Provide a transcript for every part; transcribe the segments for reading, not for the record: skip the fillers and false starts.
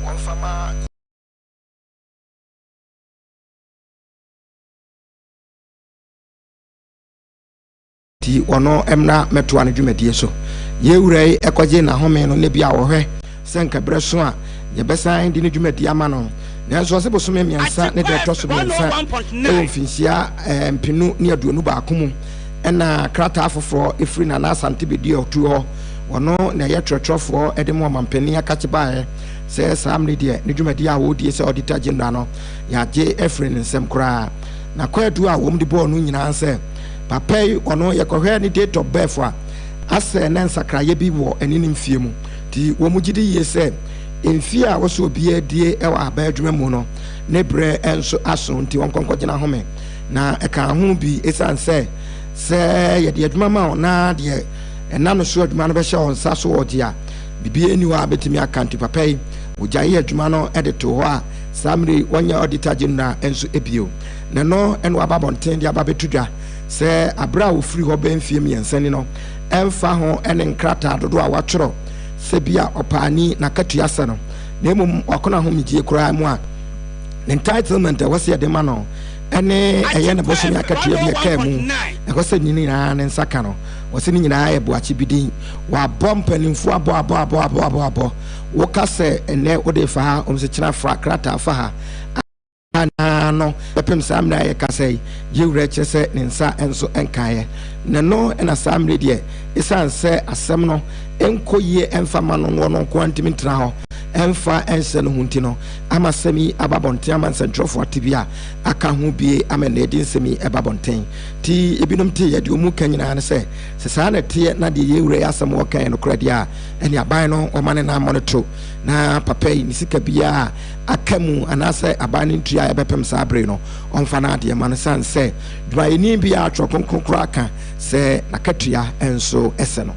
Wɔmfa ma. Nti ɔno mmra mmɛtoa ne dwumadie so. Yɛn wura yi kɔgye n'ahome no na bi a ɔhwɛ sɛ nka berɛ so a yɛbɛsan de ne dwumadie ama no. Nanso ɔse bosome mmiɛnsa ne da ɛtɔ so mmiɛnsa wɔ mfinhyia mpenu ne 21 mu ɛna krataa foforɔ ɛfiri Nana Asante Bediatuo hɔ, ɔno na ɛyɛ twerɛtwerɛfoɔ de ma ɔmampanin akakye baeɛ sɛ saa mmerɛ deɛ ne dwumadie a ɔredie sɛ Auditor General no yɛagye afiri ne nsam koraa. Na kwaadu a wɔn de bɔɔ no nyinaa sɛ papa yi ɔno yɛkɔhwɛ ne date of birth a asɛ na nsakraeɛ bi wɔ ɛne ne mfie mu nti wɔn gye di yie sɛ mfie a wɔsɛ obiara die wɔ aban adwuma mu no ne berɛ nso aso nti wɔnkɔ nkɔgyina home. Na ɛkaa ho bi ɛsiane sɛ sɛ yɛde adwuma ma wo na deɛ ɛna no so adwuma no bɛhyɛ wɔn nsa so ɔgye a biribiara nni hɔ a bɛtumi aka. Nti papa yi wɔgyae adwuma no de too hɔ a saa mmerɛ yi wɔnyɛ Auditor General nso bio. Na ɛno na waba abɔnten de aba abɛto dwa sɛ aberɛ a ɔfiri hɔ bɛyɛ mfeɛ mmiɛnsa ni no, ɛmfa ho ne nkrataa dodoɔ a watwerɛ sɛ bi a ɔpaani n'akatua sɛ no, na mmom wakɔ n'ahomegyeɛ koraa mu a, ne entitlement a ɛwɔ sɛ yɛde ma no ne ɛyɛ ne bosome akatua bi a ɛkaa mu ɛwɔ sɛ ne nyinaa ne nsa ka no, wɔsɛ ne nyinaa yɛ boakye bi din. Wabɔ mpanimfoɔ abɔ abɔ abɔ abɔ abɔ abɔ. Woka sɛ ɛnnɛ wode fa ha, wɔn sɛ kyena fra krataa fa ha. Anaa no bɛpem saa mmerɛ a yɛkasa yi, yɛ wura kyerɛ sɛ ne nsa nso nkaeɛ. Na ɛno na saa mmerɛ deɛ, ɛsiane sɛ asɛm no nkɔ yie mfa mma no na ɔno nko ara ntumi ntena hɔ mfa nhyɛ ne ho nti no, ama asɛm yi aba abɔnten ama nsɛntwerɛfoɔ ate bi a aka ho bie ama ɛnnɛ yɛde nsɛm yi ɛba abɔnten. Nti ebinom teeɛ, deɛ wɔn ka nyinaa ne sɛ, sɛ saa na ɛteɛ na deɛ yɛ wura yi asɛm a ɔka yɛ nokorɛ deɛ a, ɛne aban no wɔma ne nan mmɔ no to na papa yi ne sika biara a aka mu anaasɛ aban no ntua a ɛbɛpem saa bere no ɔmfa n'adeɛ ma no sane sɛ dwumayɛni biara Twerɛ Kronkron koraa ka sɛ n'akatua nso sɛ no.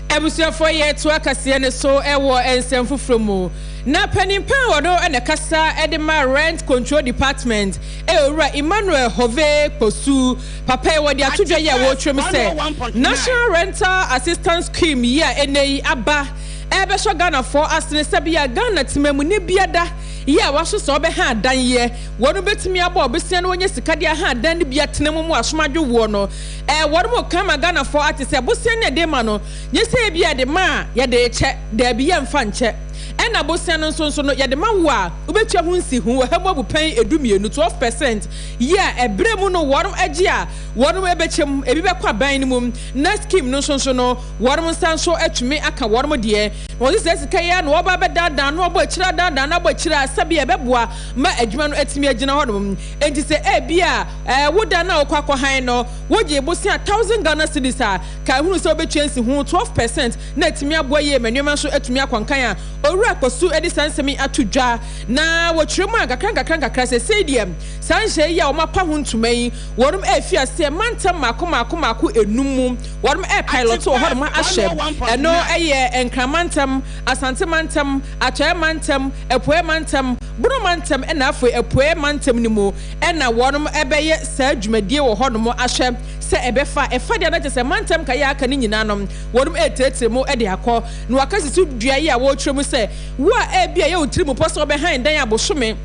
Abusuafoɔ yɛtoa kaseɛ no so wɔ nsɛm foforɔ mu. Na panin pa a ɔno na ɛkasa de ma Rent Control Department yɛ Owura Emmanuel Hove Kposu. Papa yi wɔde ato dwa yi a wɔretwerɛ mu sɛ National Rental Assistance Scheme yi a ɛnnɛ yi aba ɛrebɛsɔ Ghanafoɔ asene sɛbea Ghana temamuni biada yi a waso sɛ ɔbɛha adan yɛ wɔnom bɛtumi abɔ ɔbesea na wɔnya sika de aha adan no bi atena mu mu asom adwo woɔ no ɛɛ wɔnom reka ama Ghanafoɔ ate sɛ bosea no yɛde ma no nyɛ sɛ ebia yɛde ma a yɛde rekyɛ daabi yɛmfa nkyɛ ɛna bosea no nso nso no yɛde ma wo a wobɛtua ho nsiho wɔ ha mu abupɛn 12, 12%, yi a ɛberɛ mu no wɔnom gye a wɔnom bɛkyɛ mu ebi bɛkɔ aban no mu na scheme no nso nso no wɔnom nsa nso atumi aka wɔnom deɛ. Na wɔde saa sika yi ara na wɔba abɛdaadaa no abɔ akyire adaadaa no abɔ akyire a sɛdeɛ ɛbɛboa ma adwuma no atumi agyina hɔnom. Enti sɛ ebia wo dan no a wokɔ akɔhan no wogyee bosea thousand Ghana cedis a, kae hunu sɛ wobɛtua nsiho 12% na atumi aboa yie ma nneɛma nso atumi akɔ nkan a Owura Kwasu de saa nsɛm yi ato dwa. Na wɔkyerɛ mu a nkakra nkakra nkakra seesei deɛ saa nhyehyɛeɛ yi a wɔapa ho ntoma yi wɔnom refi aseɛ mantam mmaako mmaako mmaako enum mu wɔnom repilot wɔ hɔnom ahyɛ ɛno yɛ Nkran mantam, Asante mantam, Atɔeɛ mantam, Apueɛ mantam, Bono mantam ɛna afei Apueɛ mantam no mu ɛna wɔnom bɛyɛ saa dwumadie wɔ hɔnom ahwɛ sɛ ɛbɛfa ɛfa deɛ na kyerɛ sɛ mantam nkaeɛ a aka no nyinaa no wɔnom retrɛtrɛ mu de akɔ na wɔaka sisi dua yi a wɔrekyerɛ mu sɛ Wo a ebia ɛyɛ wo tirimupɔ sɛ wobɛhan dan a bosome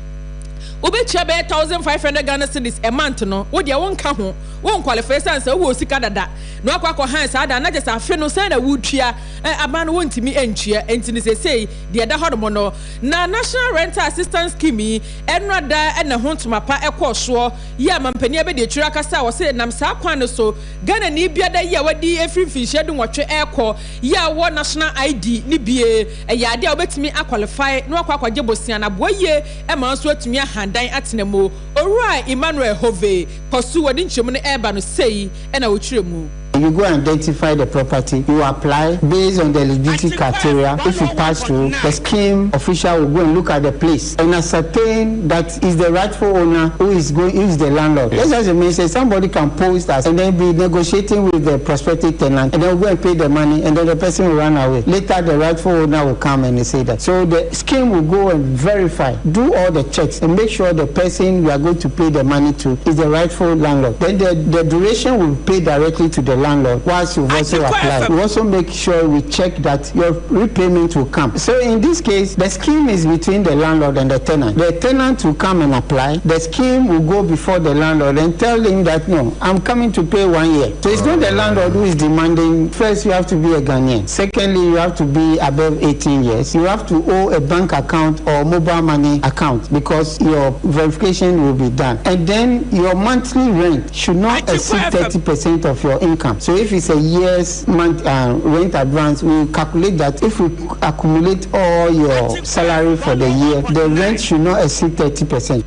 wobɛtua bɛyɛ 1500 Ghana cedis a month no, wo deɛ wonka ho, wo nkwalify ɛsiane sɛ wowɔ sika dada na woakɔ akɔhan saa dan no, na kyerɛ sɛ afe no sɛn na woretua, eh, aban no wontumi ntua, enti no seesei deɛ ɛda hɔnom no, na National Rental Assistance Scheme yi, ɛnora da na ɛho ntoma pa ɛkɔɔ soɔ yi a mampanin abɛdi akyire akasa a wɔse nam saa kwan no so Ghanani biada yi a wadi ɛfiri mfinhyia dunwɔtwe ɛrekɔ yi a wɔ National ID no bie, Ɛyɛ ade a wobɛtumi akɔlifae na wakɔ akɔgye bosea na aboa yie ma wo nso atumi ahan dan atena mu. Owura Emmanuel Hove Kɔsu wɔde nkyerɛmu no reba no sei na ɔkyerɛ mu. You go and identify the property, you apply based on the eligibility criteria, if you pass through, the scheme official will go and look at the place and ascertain that is the rightful owner who is going, who is the landlord. Let's just remain say somebody can post us and then be negotiating with the prospective tenant and then we'll go and pay the money and then the person will run away. Later the rightful owner will come and say that. So the scheme will go and verify, do all the checks and make sure the person we are going to pay the money to is the rightful landlord. Then the, the duration will pay directly to the landlord. landlord whilst you've also applied. We also make sure we check that your repayment will come. So in this case, the scheme is between the landlord and the tenant. The tenant will come and apply. The scheme will go before the landlord and tell him that, no, I'm coming to pay one year. So it's not the landlord who is demanding. First, you have to be a Ghanaian. Secondly, you have to be above 18 years. You have to owe a bank account or mobile money account because your verification will be done. And then your monthly rent should not exceed 30% of your income. So if it's a year's month rent advance, we calculate that if we accumulate all your salary for the year, the rent should not exceed 30%.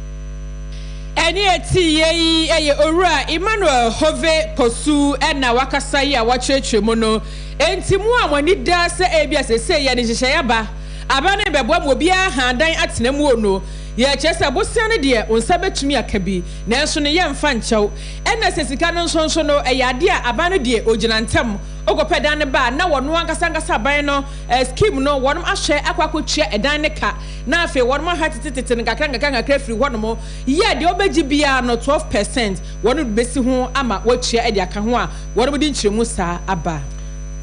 Ɛne ɛti yɛ yi yɛ Owura Emmanuel Hove Kosu ɛna wakasa yi a wakyerɛkyerɛ mu no. Enti mu a mo ani da sɛ ebi a sese yɛ ne nhyehyɛeɛ aba aba ne bɛboa ma obiara han dan atena mu no, yɛkyerɛ sɛ bosea no deɛ, wo nsa bɛtumi aka bi, nanso ne yɛmfa nkyɛw. Ɛna sɛ sika no nso no, ɛyɛ adeɛ a aban no deɛ ogyina ntam. Wokɔpɛ dan no ba a, na wɔno ankasa ankasa aban no scheme no wɔnom ahwɛ akɔ akɔtua ɛdan ne ka, na afei wɔnom ahwɛ tetetete no nkakra nkakra nkakra firi hɔnom yɛ deɛ wobɛgye biara no 12% wɔnom de bɛsi ho ama wɔatua de aka ho a wɔnom de nkyerɛmu saa aba.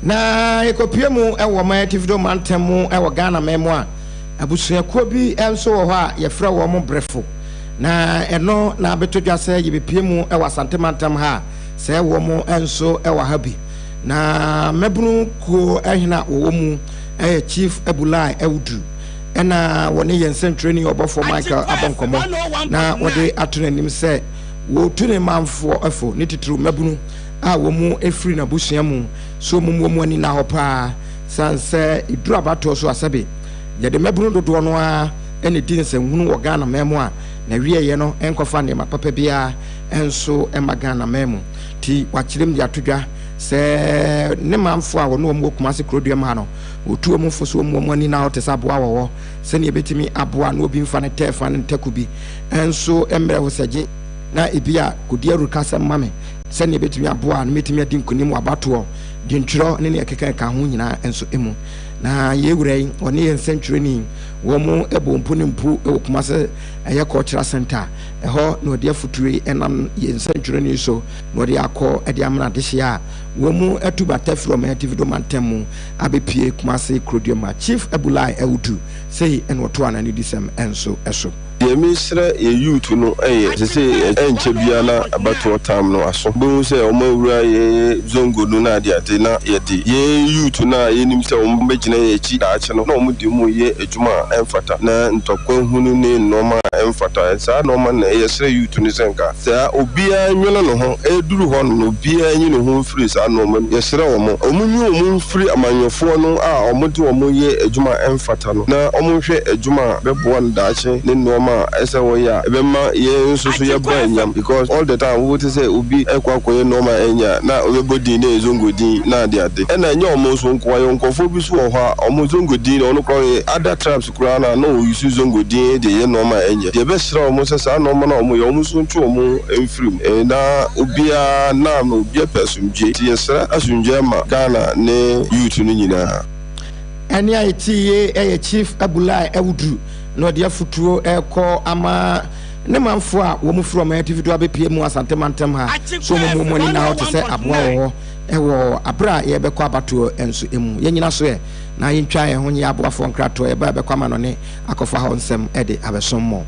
Na yɛkɔpue mu wɔ ɔman atifido mantam mu wɔ Ghana man mu a, abusuakuo bi nso wɔ hɔ a yɛfrɛ wɔn Brefo. Na ɛno na abɛtɔ dwa sɛ yɛbɛpue mu wɔ Asante mantam ha a, sɛ wɔn nso wɔ ha bi. Na mmabunu kuo hene a wɔwɔ mu yɛ Chief Abulai Awudu. Ɛna wɔne yɛn nsɛntwerɛni ɔbɔfoɔ Michael abɔ nkɔmmɔ na wɔde ato n'anim sɛ wɔretu ne manfoɔ fo, ne titiriw mmabunu a wɔn mu firi n'abusua mu, sɛ wɔn mu wɔn ani nna hɔ paa, sane sɛ ɛduru abatoɔ so a sɛbe yɛde mmabunu dodoɔ no ara na ɛdi nsɛnhunu wɔ Ghana man mu a, n'awieeɛ no ɛnkɔfa nneɛma papa biara nso mma Ghana man mu. Nti wakyerɛ mu de ato dwa sɛ ne manfoɔ a wɔne wɔn wɔ Kumasi kuroduam ha no, wɔtu wɔn fo sɛ wɔn mu wɔn ani nna hɔ te sɛ aboa wɔwɔ, sɛdeɛ ɛbɛtumi aboa na obi mfa ne tɛɛfa ne ne taku bi nso mmrɛ wo sɛ gye na ebi a kɔdi awurukasɛm ma me sɛdeɛ ɛbɛtumi aboa na mɛtumi adi nkonim wɔ abatoɔ, dwentwerɛ ne nea ɛkeka ɛka ho nyinaa nso mu. Na yɛn wura yi, ɔne yɛn nsɛntwerɛni, wɔn bɔ mpo ne mpu wɔ Kumasi ɛyɛ Cultural Center. Ɛhɔ na ɔde afotuo yi nam yɛn nsɛntwerɛni so na ɔde akɔ de amena adehyeɛ a wɔn atu bata firi ɔman atifi do mantam mu abɛpue Kumasi kurodua mu ha. Chief Abulai Awudu sei na ɔtoaa n'anidisɛm nso so. Deɛ mesrɛ yɛ youth no yɛ sesei ɛnkyɛ biara na abatoɔ time no aso wobɛhu sɛ wɔn awura yɛ zongo no na ade ade na yɛde yɛn youth no a yɛnim sɛ wɔn bɛgyina yɛn akyi daakye no na wɔn de wɔn yɛ adwuma a ɛmfata na ntɔkwa hunu ne nnoɔma a ɛmfata saa nnoɔma no na yɛsrɛ youth no sɛ nka saa obiara nwene ne ho ɛduru hɔ no obiara nyi ne ho mfiri saa nnoɔma no yɛsrɛ wɔn wɔn nyi wɔn mfiri amanyɔfoɔ no a wɔn de wɔn yɛ adwuma a ɛmfata no na wɔn nhwɛ adwuma a bɛboa no daakye ne nnoɔma a ɛsɛ wɔyɛ a ɛbɛma yɛn nso so yɛba nyam because all the time wote sɛ obi ɛkɔ akɔyɛ nnoɔma a ɛnyɛ a na ɔbɛbɔ din na ɛyɛ zongo din na ade ade ɛna ɛnyɛ wɔn nso nkoa yɛwɔ nkurɔfoɔ bi nso wɔ hɔ a wɔn zongo din na ɔno koraa ɔyɛ other tribes koraa no a na wɔ use zongo din de yɛ nnoɔma a ɛnyɛ yɛbɛsrɛ wɔn sɛ saa nnoɔma no a wɔyɛ wɔn nso ntwe wɔn ho mfiri mu na obiara nam na obiara pɛ asomdwie nti yɛsrɛ asomdwie ma Ghana ne youth no nyinaa. Ɛnne a yɛtee yi yɛ Chief Abulai Awudu na ɔde afotuo rekɔ ama ne manfoɔ a wɔn firi ɔman atifi do abɛpue mu Asante mantam ha sɛ wɔn mmu wɔn ani nna hɔ te sɛ aboa wɔ hɔ wɔ aberɛ a yɛrebɛkɔ abatoɔ nso mu. Yɛnnyina so ɛ na yɛntwa yɛn ho nyɛ aboafoɔ nkratoɔ, yɛba a yɛbɛkɔ amanɔne akɔfa hɔ nsɛm de abɛsom mo.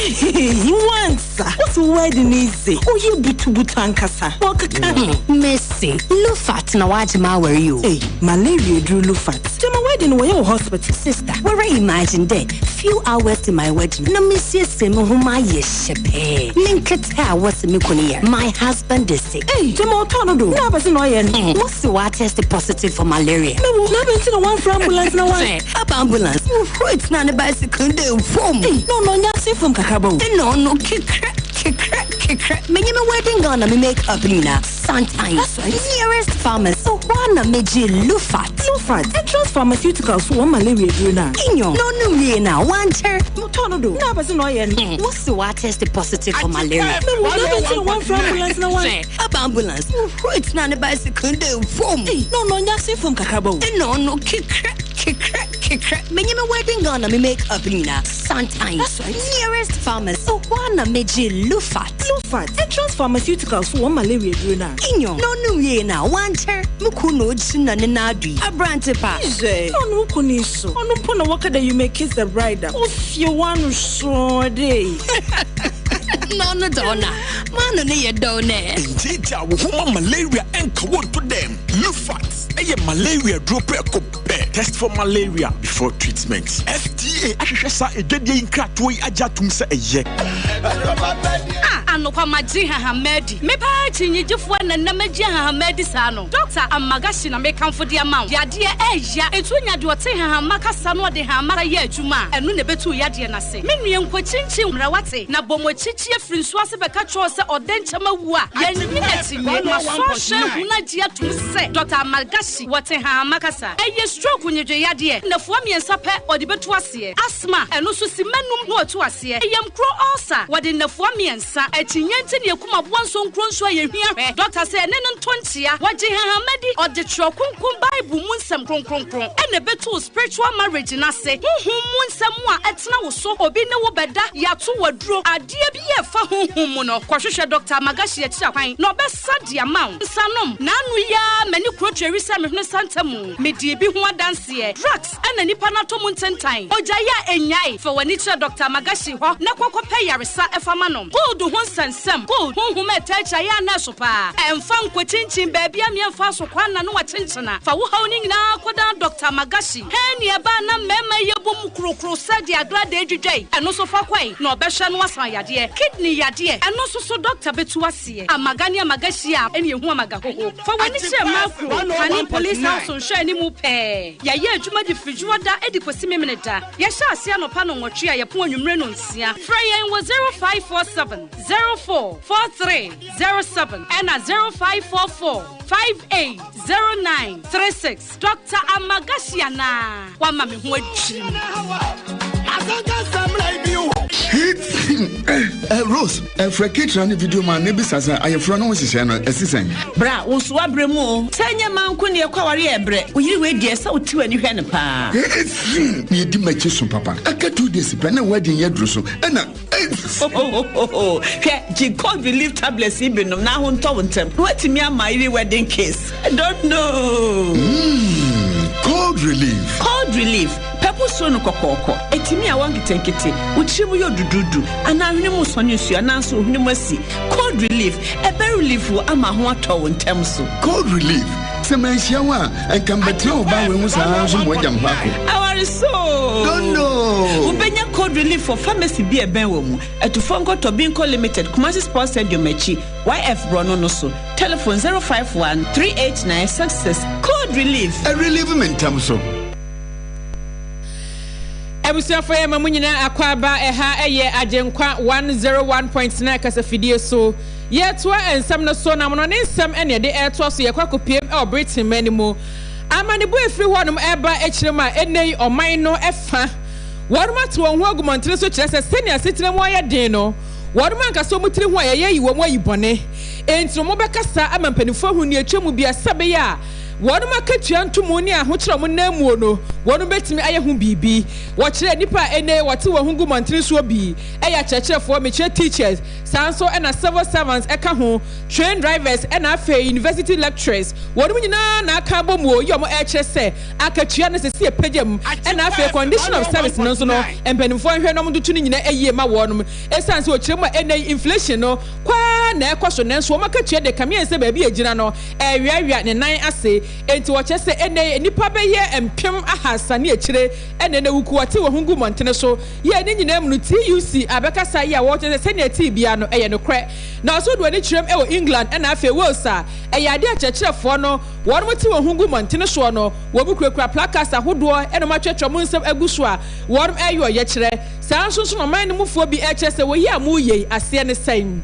Wansa, what's wedding easy? Oye butu butu ankasa. Wakaka ho. Mercy, Lufat na wagye ma aware yi o. Hey, malaria duru Lufat. Jama wedding wɔ yɛ wɔ hospital. Sister, where imagine dɛ few hours to my wedding na mesiesie me ho ma ayɛ hyɛ pɛɛ. Me nkete a wɔse me kunu yɛ. My husband is sick. Hey, Jama ɔtɔ no do. Na abɛse na ɔyɛ no. Wɔse wa test positive for malaria. Me wo, na abɛnti na wɔamfrɛ ambulance na wɔn. Sɛ, aba ambulance. Wait na ne bicycle de fom. Hey, no no nya se fom kakraba o. No no kekra kekra kekra. Menye me wedding gown na me make up nyinaa. Sometimes. That's right. Nearest pharmacy. So one na megye Lufat. Lufat, Entrance Pharmaceuticals for malaria duru na. Inyo. No no wie na wankyɛ. Motɔ no do. Na abɛse na ɔyɛ no. Wɔse wa test positive for malaria. Me wo, na abɛnti na wɔamfrɛ ambulance na wɔn. Sɛ, aba ambulance. Wait na ne bicycle de fom. Hey, no no nya se fom kakraba o. No no kekra kekra kekra. Menye me wedding gown na me make up nyinaa. Santan. Nearest pharmacy. Ɛhɔ ara na megyee Lufat. Lufat, Entrance Pharmaceuticals fo wɔn malaria aduro no a. Nyew, na ɔnom wiei no a, ɔannkyɛr, mo kun na ogyina ne nan do yi. Aberantse pa! Hwɛ, na ɔno wo kun yi so, ɔno mpo na wɔka dɛ you may kiss the bride a, ofie w'ano sɔɔ dɛ. Na ɔno dze ɔno a, m'ano no yɛ dɛw nɛ. Ngyeegyaa wo ho ma malaria nka wo nto dɛm. Lufat yɛ malaria duro prɛko pɛ. Test for malaria before treatment. FDA ahwehwɛ saa adwadie yi nkratoɔ yi agye atom sɛ ɛyɛ. Ah, anokwa magye nhahamma adi. Me paa akyinnyegyefoɔ a na nnɛ magye nhahamma adi saa no. Dɔkta Amagashi na mekamfo de ama wo. Yadeɛ ɛɛya, enti wonya deɛ ɔte nhahamma kasa na ɔde nhahamma yɛ adwuma a, ɛno na ɛbɛtu wo yadeɛ no ase. Me nua nkɔkyinkyin mmra wate, na bɔ mo akyikyi afiri nsuo ase bɛka kyerɛ wo sɛ ɔdɛ nkyɛm awu a, yɛnnye akyinnye. Masɔ ahwɛ ahunu agye atom sɛ Dɔkta Amagashi wɔte nhahamma kasa. Ɛyɛ stroke nnwedwe yadeɛ, nnafua mmiɛnsa pɛ ɔde bɛtu aseɛ. Asthma, ɛno nso simma num na watu aseɛ. Yamkuro ulcer, wɔde nnafua mmiɛnsa. Akyinnye nti na yɛkum aboa nsonkuro nso a yɛhia hwɛ. Dɔkta sɛ yɛne no nto nkyea. Wɔgye nhahamma di. Ɔde Twerɛ Kronkron Bible mu nsɛm kronkronkron na ɛbɛtu wo spiritual marriage no ase. Honhom mu nsɛm a ɛtena wo so, obi ne wo bɛda, yɛato wo aduro, adeɛ bi a ɛfa honhom mu no, kɔhwehwɛ Dɔkta Magashi akyiri kwan na ɔbɛsa de ama wo. Nsanom, N'ano yi ara m'ani kuro tweri sɛ me hwene santa mu. Medii bi ho adanseɛ. Drugs na nipa no atɔ mu ntentan. Ogyae a ɛnnyae. Fa w'ani kyerɛ Dɔkta Magashi hɔ na kɔ kɔpɛ yaresa fa ma no. Gold ho nsɛnsɛm, Gold, honhom a ɛtaa akyi ayɛ a na ɛso paa. Ɛmfa nkɔkyinkyin baabi a meɛmfa so kwan na no akyenkyena. Fa wo haw no nyinaa kɔdan Dɔkta Magashi. Hɛn nea ɛbaa na mmarima yi abɔ mu krokro sɛ deɛ agradaa adwidwa yi, ɛno nso fa kɔe na ɔbɛhwɛ no asan yadeɛ. Kidney yadeɛ, ɛno nso so dɔkta bɛtu aseɛ. Amaga ne amaga hyia a, ɛne ɛhu amaga hoho. Fa w'ani kyerɛ Makro, kane Police House nhwɛ anim pɛɛ. Yɛayɛ adwuma de firi Dwoɔda de kɔsi Memeneda. Yɛhyɛ aseɛ anɔpa nnɔnwɔtwe a yɛpɔn anwummere nnɔnsia. Frɛ yɛn wɔ 0547 04 43 07 ɛna 0544 58 09 36. Doctor Amagashi anaa? Wama me ho adwiri me. Eh, Rose, ɛfrɛ eh, Ketra ne video ma ne bisa sɛ ayeforo no ho nhyehyɛe no ɛsi sɛn? Bra, wo nso wabrɛ mu o. Sɛ ɛnyɛ mmaa nko ne ɛkɔ aware yɛ brɛ. Wo yere wei deɛ sɛ wote w'ani hwɛ no paa. Na edi m'akyi so papa. Aka 2 days pɛ na wedding yɛ duru so. Ɛna Hwɛ, gye cold relief tablets yi bi nom na ho ntɔ wo ntɛm. Na woatumi ama yere wedding kiss. I don't know. Cold relief. Cold relief. Pɛpo suro no kɔkɔɔkɔ. Ɛtumi a wɔ nketenkete. Wo tiri mu yɛ dududu. Anaa hwene mu sɔne nsuo anaa nso hwene mu asi. Cold relief. Ɛbɛ relief wo ama ho atɔ wo ntɛm so. Cold relief. Sɛ manhyia wo a, nka mbɛtena wo ba wei ho saa nso mo agya mo hɔ akɔ. Aware so. Don't know. Wobɛnya cold relief for pharmacy bi a ɛbɛn wɔ mu. Atufoɔ nkɔtɔ Binko Limited, Kumasi Sports Stadium akyi, YF borɔno no so. Telephone 051 389 66. Cold relief. Ɛ relieve me ntɛm so. Abusuafo yɛ ma mo nyinaa akwaaba. Ɛha ɛyɛ Agyenkwa 101.9 kasafidie so. Yɛtoa nsɛm no so na amonɔne nsɛm ɛne ɛde ɛretoa so. Yɛkɔ akɔpiem ɛwɔ Britain man no mu. Amanebɔ efiri hɔnom ɛreba akyire mu a ɛnnɛ yi ɔman no ɛfa wɔnom ato wɔn ho agu mmɔntene so kyerɛ sɛ sɛnea asetena mu ayɛ den no wɔnom ankasa wɔn tiri ho a yɛyɛ yi wɔn ayi bɔne enti no wɔbɛkasa ama mpanimfoɔ ahunu nea atwa mu bia sɛ bɛyɛ a wɔnom akatua ntomu ne ahokyerɛ a wɔn nan muo no wɔnom bɛtumi ayɛ ho biribi. Wɔkyerɛ nnipa a ɛnnɛ yi wɔte wɔn ho gu mmɔntene soɔ bi ɛyɛ akyerɛkyerɛfoɔ, mekyerɛ teachers, saa nso ɛna civil servants ɛka ho, train drivers ɛna afei university lecturers. Wɔnom nyinaa na aka abɔ mu o yi wɔn ɛrekyerɛ sɛ akatua no sɛ sɛ yɛpagya mu ɛna afei condition of service no nso no mpanimfoɔ nhwɛ na wɔn ntoto no nyinaa ayie ma wɔnom. Ɛsiane sɛ wɔkyerɛ mu a ɛnnɛ yi inflation no kɔ ara na ɛkɔ so nanso wɔn akatua deɛ kame ayɛ sɛ baabi a ɛgyina no ɛreweawea ne nan ase. Enti wɔkyerɛ sɛ ɛnnɛ yi nnipa bɛyɛ 300,000 ne akyire ɛna ɛnɛ wuku wɔte wɔn ho gu mmɔntene so. Yɛ ne nyinaa mu no TUC abɛkasa yi a wɔkyerɛ sɛ sɛnea ɛte biara no ɛyɛ nokorɛ. Na ɔso de w'ani kyerɛm wɔ England ɛna afei Wales a ɛyɛ adeɛ a akyerɛkyerɛfoɔ no wɔnom te wɔn ho gu mmɔntene soɔ no wɔn kurakura placards ahodoɔ ɛna wɔn atwerɛtwerɛ wɔn nsɛm agu so a wɔnom ɛreyɛ ɔyɛkyerɛ. Saa nso nso na ɔman no mufoɔ bi ɛrekyerɛ sɛ wɔ yi a moreyɛ yi aseɛ ne sɛn?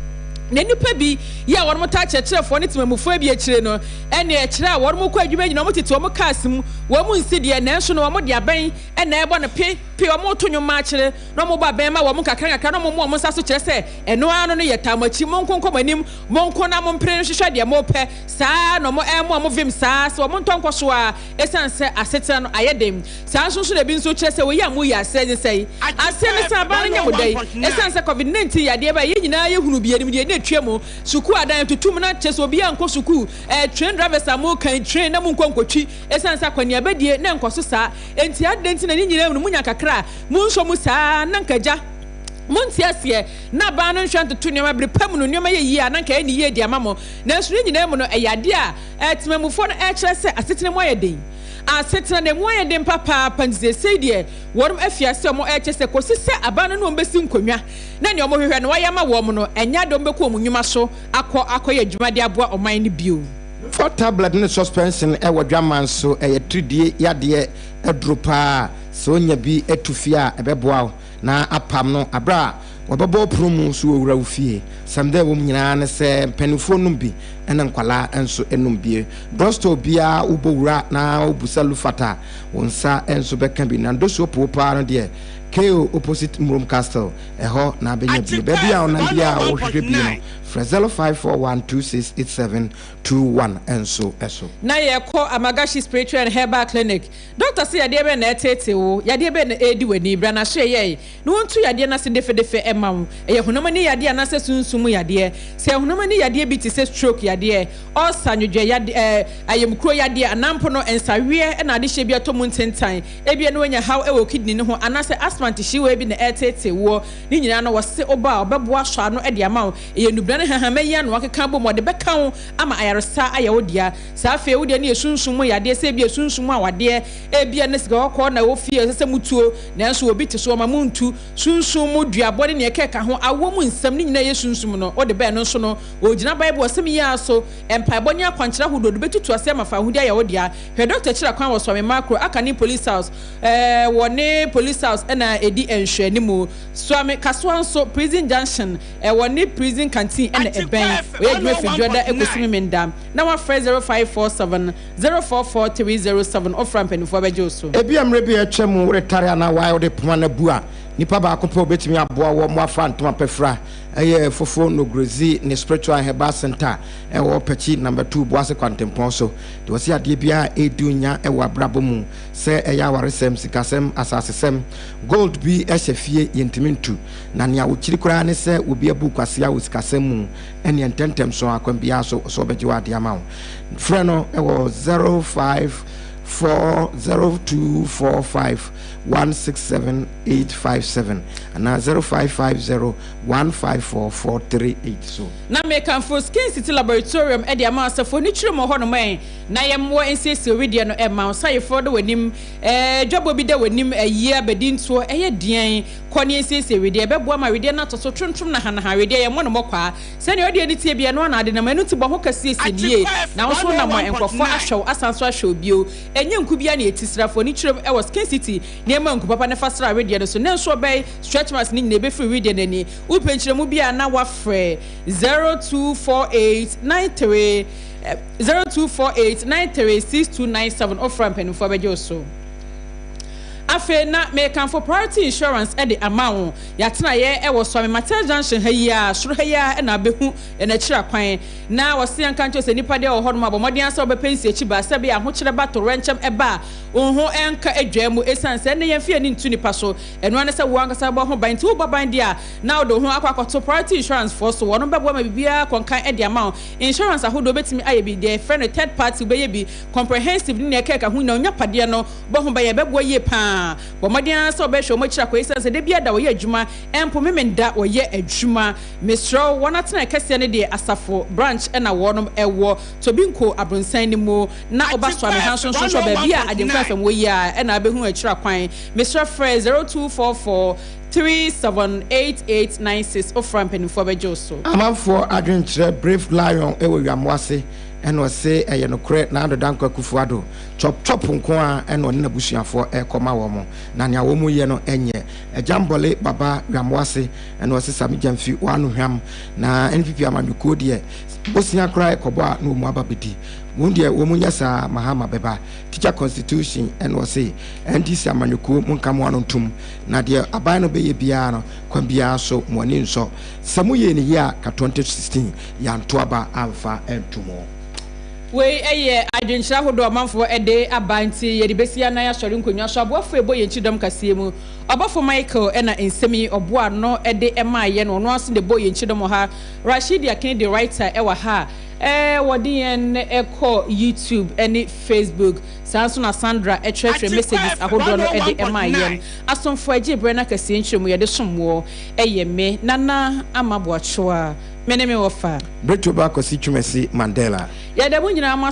Na nnipa bi yɛ a wɔn taa kyerɛkyerɛfoɔ ne temamufoɔ bi akyire no, ɛne ɛkyerɛ a wɔn kɔ adwuma nyina wɔn tete wɔn cars mu, wɔn nsi deɛ, nanso no wɔn de abɛn na ɛbɔ no pe pe, wɔn reto nnwom ma akyere, na wɔn bɔ abɛn ma wɔn nkakra nkakra, na wɔn mo wɔn nsa so kyerɛ sɛ ɛno ara no no yɛ taa mo akyi, monko nkɔ mo anim, monko na mompere nhwehwɛ deɛ mopɛ, saa ara na wɔn ɛmo wɔn vim saa sɛ wɔn ntɔ nkɔ so ara, ɛsiane sɛ asetena no ayɛ den. Saa nso nso na ebi nso kyerɛ sɛ wei a moyɛ aseɛ ne sɛn? Aseɛ ne sɛ aban no nyɛ mo dɛn? Ɛsiane sɛ covid 19 yadeɛ baeɛ yɛn nyinaa yɛhunuu bi, yɛnim deɛ na ɛtwa mu, sukuu adan atutu mu na kyerɛ sɛ obiara nkɔ sukuu, ɛɛ train drivers a mokan train na monkɔ nkɔtwi ɛsiane sɛ akɔneabadie na ɛnkɔ so saa enti adɛn nti na ne nyinaa mu no monya kakra a monsɔ mu saa na nka agya monte aseɛ na aban no nhwɛ ntoto nneɛma bere pa mu no nneɛma yɛ yie a na nka ɛyɛ ne yie de ama mo nanso ne nyinaa mu no ɛyɛ adeɛ a ɛɛ temamufoɔ no ɛrekyerɛ sɛ asetena mu ayɛ den. Asetena no, emu ayɛ den papaapa nti seesei deɛ wɔnom afi ase a wɔn ɛrekyɛ sɛ kɔsi sɛ aban no ne wɔn bɛsi nkonnwa na nea wɔn hwehwɛ no wɔayɛ ama wɔn no, ɛnyɛ adeɛ wɔn bɛkɔ wɔn nnwuma so akɔ akɔyɛ adwuma de aboa ɔman no bio. Fa tablet ne suspension wɔ dwaman so, ɛyɛ tiridie yadeɛ aduro paa, sɛ wonya bi to fie a ɛbɛboa wo na apam no aberɛ a Wɔbɛbɔ wo pono mu nso wɔwura wo fie. Sɛm dɛ ɛwɔ mu nyinaa ne sɛ mpaninfoɔ nom bi ɛna nkwadaa nso nom bi. Drugstore biara wobɔ wura na wobusa Lufat a, wo nsa nso bɛka bi. Na Ndosuo poo paa no deɛ, KO opposite Murom Castle, ɛhɔ na abɛnya bi. Baabi a wonam biara a wohwehwɛ bi no, frɛ 0541268721 nso so. Na yɛkɔ Amagashi Spiritual and Herbal Clinic. Dɔkta se yadeɛ bɛn na ɛreteetee wo? Yadeɛ bɛn na ɛredi w'ani? Bra na hwɛ yɛe. na wɔntu yadeɛ no ase defedefe mma wo. Ɛyɛ honam ani yadeɛ anaasɛ sunsum mu yadeɛ. Sɛ ɛyɛ honam ani yadeɛ bi te sɛ stroke yadeɛ, ulcer, nwodwoɛ yadeɛ, ɛɛ, ayamkuro yadeɛ anaa mpo no nsaweɛ na adehyeɛ bi atɔ mu ntentan, ebia na woanya haw wɔ wo kidney no ho anaasɛ asthma ntehyeewa bi na ɛreteetee woɔ, ne nyinaa no wɔse woba a wɔbɛboa asɔ ano de ama wo. Ɛyɛ nnubena ne nhahamma yi ano akeka abom wɔde bɛka wo ama ayaresa ayɛ wo dea. Saa afei wo deɛ no yɛ sunsum mu yadeɛ sɛ ebia sunsum mu awadeɛ, ebia na sika kɔkɔɔ na ɛwɔ fie a ɛsɛ sɛ motuo, Nanso obi te so, ɔma montu. Sunsum mu duabɔ ne nea ɛkeka ho, awoɔ mu nsɛm, ne nyinaa yɛ sunsum no. Wode bɛn no nso no, ɔgyina Bible asɛm yi ara so, mpaebɔ ne akwankyerɛ ahodoɔ de bɛtutu aseɛ ama fawohodie ayɛ wo dea. Hwɛ Dɔkta Kyira kwan wɔ Suame Makro, aka ne Police House, ɛɛ, wɔ ne Police House na ɛdi nhwɛanimu. Suame Kasoa nso, Prison Junction, ɛwɔ ne Prison Canteen na ɛbɛn. Ɔyɛ adwuma firi Dwoada kɔsi Memenda. Na wafrɛ 0547. 044 307 Wofrɛ a mpanimfoɔ bɛgye wo so. Ebia mmerɛ bi a atwa mu woretare anaa wae wode poma no abu a, nipa baako pɛ a obetumi aboa wo ma woafa ntoma pa afira yɛ Fofo Nogrodzi ne Spiritual and Herbal Centre a ɛwɔ Ɔpɛkyi Number 2 Boase Kwantempɔn so. Deɛ ɔse adeɛ biara a ɛredi wo nya wɔ abrabɔ mu, sɛ ɛyɛ awaresɛm, sikasɛm, asasesɛm, gold bi hyɛ fie yɛntumi ntu, na nea wokyiri koraa ne sɛ obi abu wo kwasea wɔ sikasɛm mu, ɛneɛ ntɛntɛm so ara kwan biara so ɔsɛ ɔbɛgye wo adeɛ ama wo. Frɛ no wɔ 05402451 67857 anaa 0550154438 so. Na mekamfo Skin City Laboratorium de ama asafo no kyerɛ mu wɔ hɔnom ɛ, na yɛmmoa nsiesie wo wedeɛ no mma wo. Sɛ ayeforɔ da w'anim, ɛ, dwabɔ bi da w'anim, ayie, abadintoɔ, ɛyɛ deɛn? Kɔ ne yɛnsiesie wedeɛ. Ɛbɛboa ma wedeɛ no atɔ so trontrom nahanaha. Wedeɛ, yɛmmɔ no mmɔkwaa. Sɛnea ɔde ani teɛ biara, ɛno ara na ade nam. Ɛno nti, bɔ ho ka siesie no yie, na wo nso wonam a nkurɔfoɔ ahwɛ wo asan nso ahwɛ wo bio. Ɛnyɛ nku biara na yɛti sra. Fa w'ani kyerɛ mu wɔ Skin City nneɛma nku papa no fa sra wedeɛ no so. Nnɛ nso ɔbɛn stretch marks no nyinaa ɛbɛfiri wedeɛ no ani. Wopɛ nkyerɛmu bi a na woafrɛ 0248 93 0248 93 6297. Wofrɛ a mpanimfoɔ bɛgye wo so. Afei na mekamfo Priority Insurance de ama wo. Yɛatenaeɛ wɔ Suame Mattel Junction ha yi ara, soro ha yi ara na wobɛhu yɛn akyiri akwan. Na wɔse yɛnka nkyerɛ wo sɛ nnipa deɛ wɔ hɔnom a, bɔ mmɔden ara sɛ wobɛpɛ nsiakyi baa sɛ ɛbɛyɛ a ahokyerɛ ba torɛnkyɛm ɛba a, wo ho nka adwaa mu. Ɛsiane sɛ ɛnnɛ yɛmfa yɛn ani nto nnipa so, ɛno ara ne sɛ wo ankasa bɔ ho ban. Nti wobɔ ban deɛ a, na wode wo ho akɔ akɔto Priority Insurance foɔ so. Wɔnom bɛboa ma biribiara akɔ nkan de ama wo. Insurance ahodoɔ wobɛtumi ayɛ bi, deɛ yɛfrɛ no third party wobɛyɛ bi, comprehensive ne nea ɛkeka ho nyinaa, wo nyapadeɛ no bɔ ho ban a, ɛbɛboa yie pa ara. Bɔ mmɔden ara sɛ wobɛhwɛ wɔn akyiri akɔ esiane sɛ da biara da wɔyɛ adwuma, mpo Memenda wɔyɛ adwuma. Mesrɛ wo, wɔn atenae kɛseɛ no deɛ asafo, branch, na wɔnom wɔ Tobinco abronsan no mu, na woba Suame ha nso nso nso a baabi a Agyenkwa FM wɔ yi ara na wobɛhunu akyiri akwan. Mesrɛ frɛ 0244 378896 wofrɛ a mpanimfoɔ bɛgye wo so. Amanfoɔ adwenkyerɛ Brave Lion wɔ Wiamoase ɛna ɔse ɛyɛ nokorɛ Nana Addo Dankwa Akufo Addo Chop chop nko ara na ɔne n'abusuafoɔ rekɔ ma wɔn, na nea wɔreyɛ no nyɛ. Agyambɔle Baba Hwamoase ɛna ɔse Sami Gyamfi w'ano hwam na NPP amanyɔkuo deɛ bosea koraa ɛkɔbɔ a na wɔn aba bɛdi wɔn deɛ wɔn nyɛ saa Mahama bɛba Teacher Constitution ɛna ɔse NDC amanyɔkuo monka mo ano ntom na deɛ aban no bɛyɛ biara no kwan biara so mo ani nsɔ sɛ mo yɛɛ no yie a ka 2016 yɛanto aba amfa anto mo. Wei yɛ adwenkyerɛ ahodoɔ a ɔmanfoɔ de aba nti yɛde bɛsi anan asɔre nkonnwa so. Aboafoɔ a ɛbɔ yɛn kyidɔm kaseɛ mu, Ɔbɔfo Michael na nsɛm yi ɔboa ano de maa yɛn, ɔno ara nso na ɛbɔɔ yɛn kyidɔm wɔ ha. Rashidi Akin de writer wɔ ha a wɔde yɛn kɔ YouTube ne Facebook. Saa nso na Sandra kyerɛkyerɛ messages ahodoɔ no de maa yɛn. Asomfoɔ a ɛgyee berɛ no akɛseɛ nkyerɛmu yɛde som woɔ yɛ me, Nana Ama Boakyewa. Me ne me wɔfa. Bere to ba Kwasi Twumasi Mandela. Yɛda mo nyinaa mo ase.